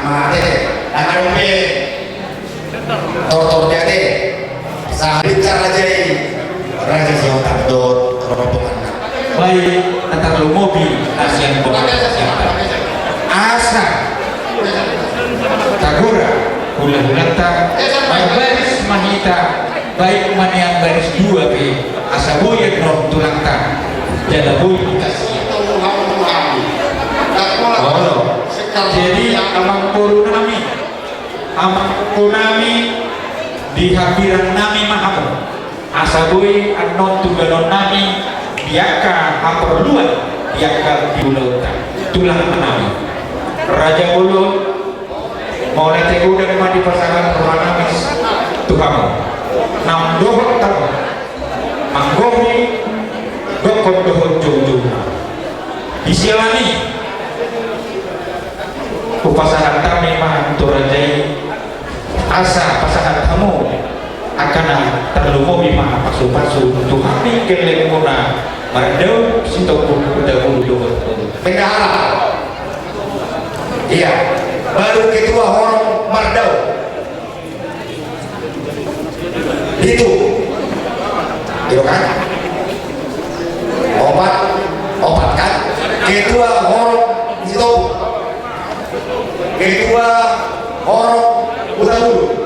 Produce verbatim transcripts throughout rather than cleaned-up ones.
Mate, nang adong pe tortor di ate. Sahat bicara jadi Raja Sihotar dohot rombonganna. Baik, na tarlumobi na sian bongan Sihotar. Asa tagora hulahulanta, marbaris ma hita, baik ma nian baris dua pe, asa boi annon tulangta jala boi hita. Olo. Jadi amangboru nami, amangboru nami, di hambirang nami ma hamu, asa boi annon tulanon nami di angka haporluan di angka di ulaonta. Tulang nami, raja bolon, mauliate godang ma dipasahat roha nami tu hamu. Naung dohot hamu manggohi gokhon dohot joujouna. Di siala ni i, hupasahat hami ma tu raja i, asa pasahat hamu angka na tarlumobi ma pasupasu tu hami gellengmuna Mardao Sitompul Hutagalung dohot bendahara. Iya, baru ketua horong Mardao. Pitu. Pitu kan? Opat. Opat kan? Ketua horong Sitompul. Ketua horong Hutagalung.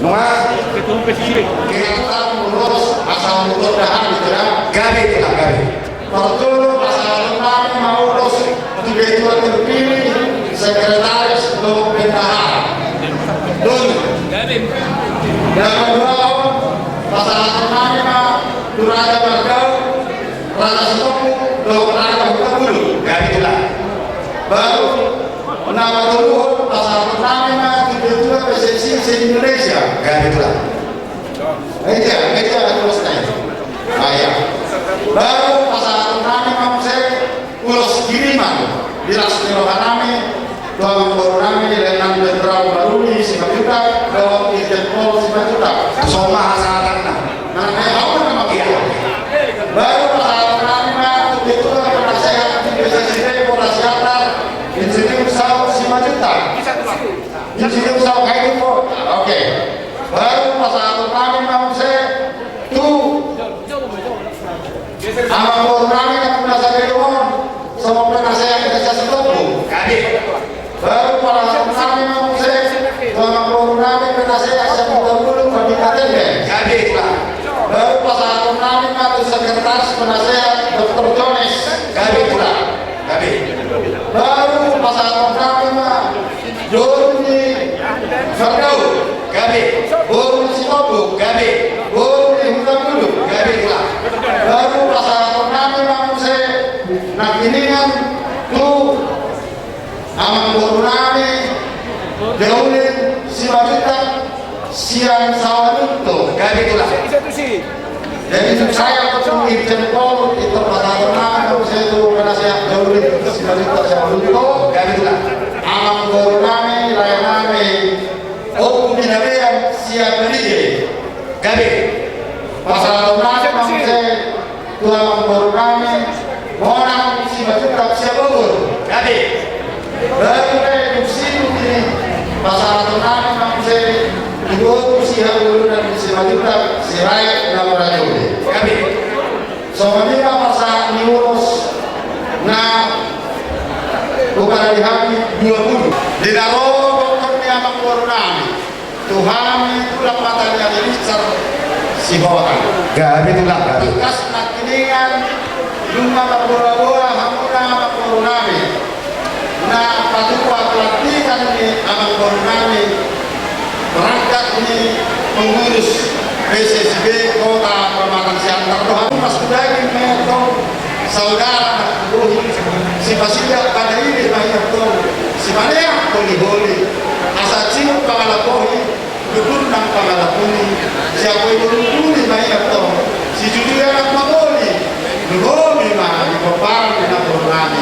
Nunga? Ketua horong. Ketua horong, asa manggohi hami, tidak? Gabe, tidak gabe. Parjolo pasahaton nami ma ulos tu ketua terpilih, sekretaris dohot bendahara. Dua. Yang kedua, pasahaton nami ma tu raja Mardao, raja Sitompul dohot raja Hutagalung. Gabe, tulang. Baru na patoluhon pasahaton nami ma tu ketua P S S I se-Indonesia. Gabe, tulang. Media, media, terus naik. Ah, iya. Baru pasahaton nami ma muse ulos kiriman di las ni roha nami tu amangboru nami Letnan Jenderal Maruli Simanjuntak dohot Irjen Pol Simanjuntak. Somaha sahatanna. Nah, eh, apa nama dia? Baru pasahaton nami ma tu ketua penasehat di P S S I Polda Siantar, Insinyur Saur Simanjuntak. Insinyur Saur, hai, tu po. Oke. Baru pasahaton nami ma muse tu amangboru nami na puna sabedo on, songon penasehat desa Sitompul. Gabe. Baru pasahaton nami ma muse tu amangboru nami penasehat Sitompul, Pardita Tenden. Gabe, tulang. Baru pasahaton nami ma tu sekretaris penasehat Doktor Jones. Gabe, tulang. Gabe. Baru pasahaton nami ma boru ni Mardao. Gabe. Boru ni Sitompul. Gabe. Boru ni Hutagalung. Gabe, tulang. Baru pasahaton nami ma muse nangkiningan tu amangboru nami Daulin Simanjuntak sian Sawahlunto. Gabe, tulang. Jadi, saya untuk Irjen Pol, itu pasahaton nami, saya itu karena saya jauh dari Simanjuntak, Sawahlunto. Gabe, tulang. Amangboru nami, lae nami, Ompu Binabean sian Malige. Gabe. Pasahaton nami ma muse tu amangboru nami Monang Simanjuntak sian Bogor. Gabe. Baru pe dung sidung i, pasahaton nami ma muse tu boru sihauluan ni Simanjuntak, Sirait na marajo be. Gabe. Songon i ma pasahat ni ulos na huparade hami dua pulu. Di na ro gokhon ni amangboru nami tu hami tulang Mataniari Linsar Sihotar. Gabe, tulang, gabe. Tangkas nangkiningan nunga marboaboa hamuna amangboru nami na patua pelantikan ni amangboru nami, perangkat ni pengurus P S S I B Kota Pematang Siantar, dohot hamu mas tu daging ma i antong, saudara na hubohi, sipasidak pada ide ma i antong, sipaneang holiholi, asa singkop pangalap bohi, dudun nang pangalap uli, siapoi boru uli ma i antong, sijujur anak mangoli, lumobi ma di pomparan ni namboru nami,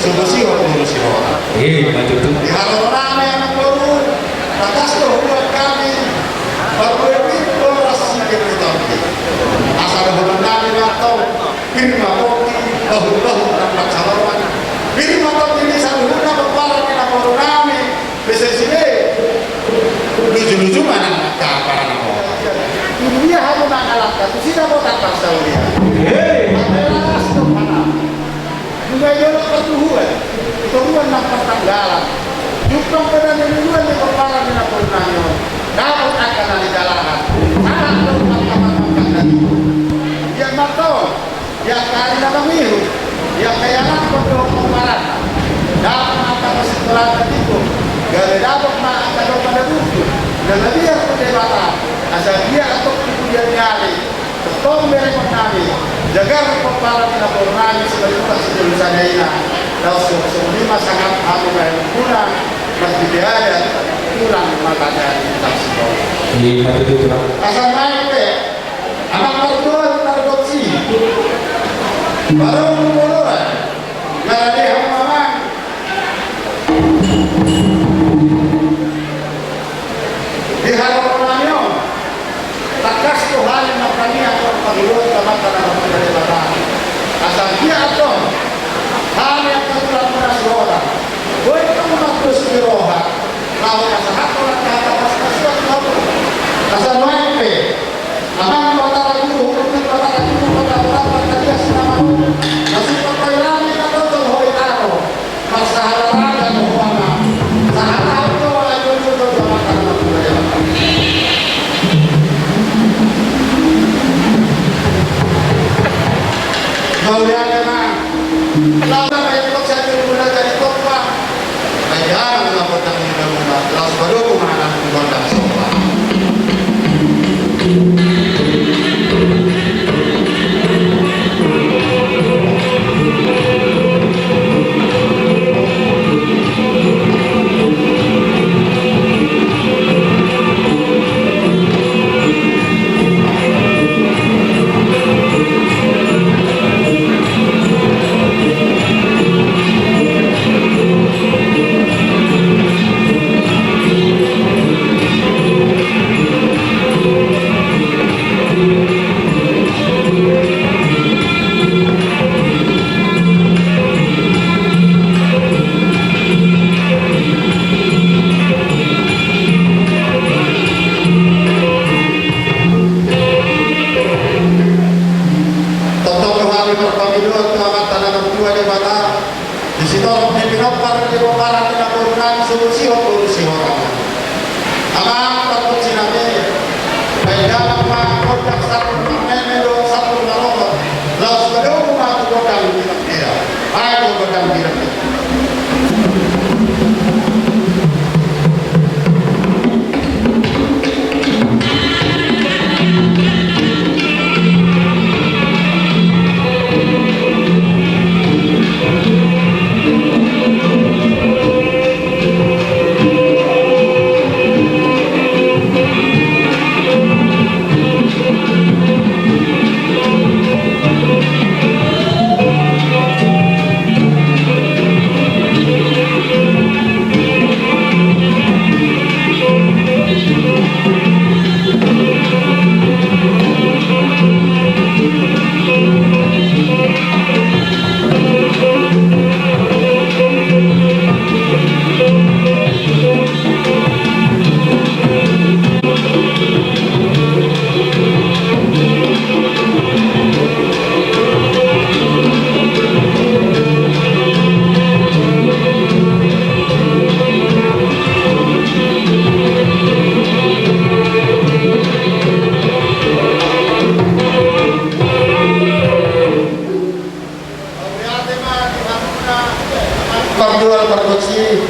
so bosihon boru Sihotar. Eh, maju tu. Di haroro nami amangboru, tangkas do hubuat hami parbue pir boras sian tonditonti. Asa dohonon nami ma antong, pir ma pongki, bahulbahul nang pansalongan. Pir ma tondi ni saluhutna pomparan ni namboru Ahu mangalangka tusi na botak parsaulian. Hei. Mate las do panam. Nunga i dolok partuhuan, toruan nang partanggalan. Jumpang pe na niluluan ni pomparan ni namboru nami on. Dapot angka na nijalahan. Sahat do angka manangkak na tibu. Ia mantong. Ia angka ari na mangihut. Ia angka ianakhon dohot pomparanna. Dapot angka parsingkolaan na tibu. Gabe dapot ma angka domba na burju. Na mabiar tu Debata. Asa dia antong di pudian ni ari. Tongtong berengon nami, jagar pomparan ni namboru nami Simanjuntak Sitolu Sada i na, laos songon i ma sangap hami bahen muna, marhite adat, tulang mata ni ari Tangsitol. Asa naeng pe, amang martua, margoksi. Baru mulu ora. Ngarade hamu amang. Di haroro nami on. Tangkas do hami martangiang tu Amanta Debata. Asa dia antong hami angka tulang muna sihohot. Boi tong mardos ni roha. Laho pasahathon angka hata pasu-pasuon tu hamu. Asa nuaeng pe. Amang Batara Guru, Amang Batara Guru, Batara Batara Batara Batara Sinamot. Na sumpah pailami na tongtong hoi taro. Marsahala raja do ho amang. Sahala ho amang. Mauliate ma. Lalu apa yang kau cari guna dari topa? Baik, jangan lapor tangan di dalam rumah. Lalu baru rumah anak gondang sopa. Tongtong do hami marpangidoan tu Amanta na martua Debata. Di sitorop ni pinompar ni pomparan ni namboru nami, so sihot boru sihot amang. Amang pargonsi nami, baen damang ma gondang sampur marmeme dohot sampur marohot, laos padomu ma tu gondang ni Pangkea. Baen do gondang ni Pangkea. Parjual pargonsi.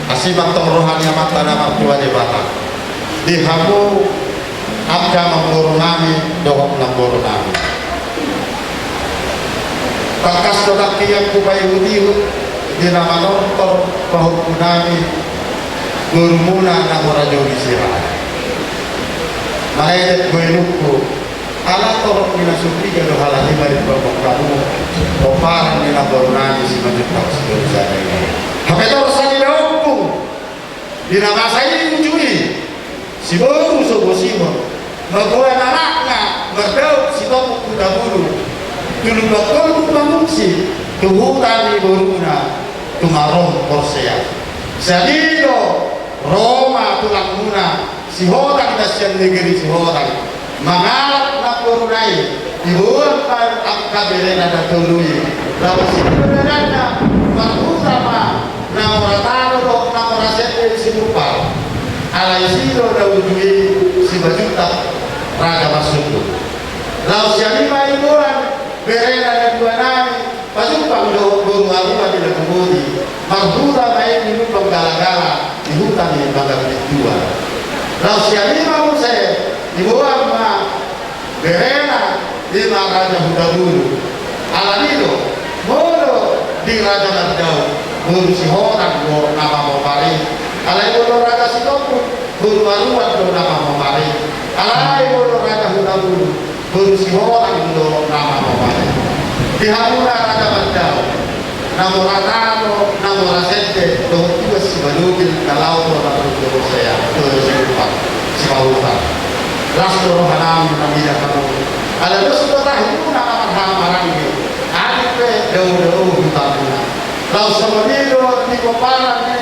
Asi ma antong roha ni Amanta na martua Debata. Di hamu angka namboru nami dohot namboru nami. Tangkas do nangkin hupaihut-ihut di na manortor pahompu nami, borumuna na hurajoli sira. Manaidek boenungku, ala torop ni na so piga do halani maripapok hamu pomparan ni namboru nami Simanjuntak Sitolu Sada i. Hape torop sani daongku. Di na masa i uju i, siboru so bosihon, mamboan anakna mardaun sitompuk tu tabulu, tu lumbang tondung mangungsi, tu huta ni boruna, tu marohon porsea. Sai do ro ma tulangmuna, Sihotang na sian negeri Sihotang mangalap namboruna i, diboan ma angka berena na tolu i. Laos i do dalanna marhuta ma na mora tano dohot na mora sende Situmpak. Alai disi do na uju i Simanjuntak Raja Marsundu. Laos sian i ma diboan berena na dua nai, Pajumpang dohot boru Arua di Laguboti, marhuta ma i di Lumban Galagala, di huta ni Panggabean Tua. Laos sian i ma muse diboan ma berena, i ma Raja Hutabulu. Alani do, molo di Raja Mardaun, boru Sihotang do na mamopar i. Alai molo Raja Sitompul, boru Arua do na mamopar i. Alai molo Raja Hutabulu, boru Sihotang do na mamopar i. Di hamuna Raja Mardaun, na mora tano, na mora sende, dohot tua Simanogil na laho tu Margonda Horsea, tu Situmpak, Sipahutar. Las do rohanami na mida hamu. Ala dos do tahi muna na marhahamaranggi, atik pe dao-dao hutamuna. Laos songon i do di pomparan ni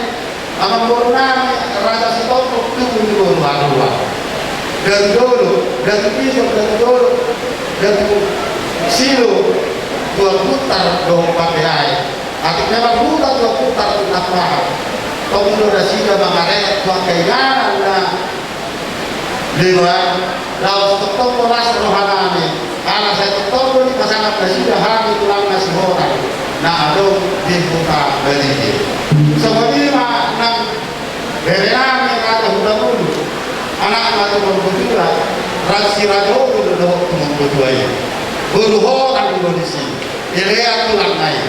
amangborunami Raja Sitompul tu boru Arua. Datu Dolok, Datu Pijor, Datu Dolok, Datu Silo, Tuan Guntur dohot Pande Aek. Atik pe marhuta Tuan Guntur tu Tambahan. Tong do nasida mangareak tu angka inganan na Dewa, laos tongtong do las rohanami, ala sai tongtong do dipasangap nasida hami tulangna Sihotang na adong di huta Balige. Songon i ma nang berenami Raja Hutabulu, anakna Tumompotua, Raja Siraja Olo do dohot Tumompotua i. Boru Hotang do disi, dilean tulangna i.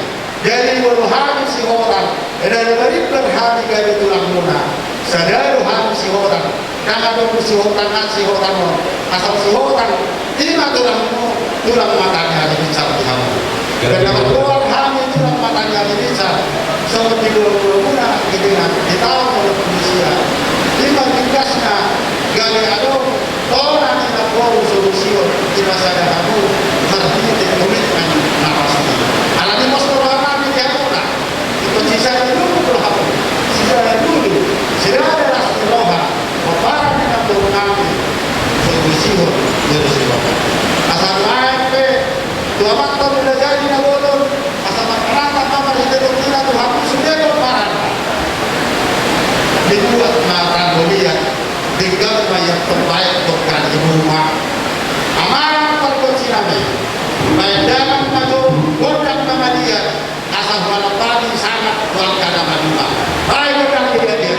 Jadi molo hami Sihotang, ndada marimbar hami gabe tulangmuna. Sada do hami Sihotang. Ndang adong Sihotang an Sihotang on. Asal Sihotang, i ma tulangmu, tulang mata ni hami binsar di hamu. Ndada margoar hami tulang mata ni hami binsar. Songon di boru-borumuna, di tingki na di taon molo punisia. I ma tugasna, gabe adong tona ni namboru Solusi on, di masa na hamu, marhite komitmen na pasti. Alani mos do rohanami di hamuna. Ingkon sisada lulu do hamu. Sisada lulu. Sisada las ni roha. Pomparan ni namborunami. Solusi on, Solusi on. Asa nuaeng pe, tu amanta Raja Dina Bolon, asa marhaha ma marhite tongtona tu hamu sude pomparan. Dibuat ma tanggol ia. Denggan ma ia tombaek tongka di rumah. Amang pargonsinami, baen damang ma jo gondang na maliat, asa hualambai sangap tu angka na maduma. Baen gondang di dia.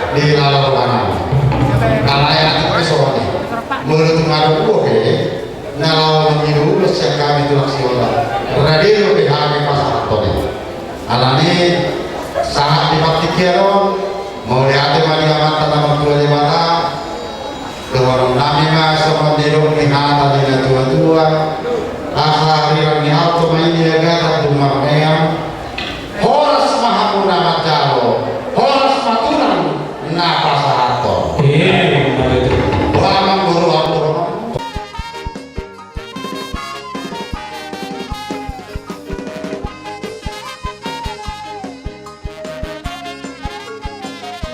Di lalau mana? Alai atik pe songon i. Molo tung adong boke, na laho mangido ulos sian hami tulang Siola. Rade do be hami pasahathon i. Alani sahat di partingkian on, mauliate ma di Amanta na martua Debata, dohonon nami ma songon nidok ni hata ni natuatua, asa ringan ni halto ma i di hagatan tu marmeam,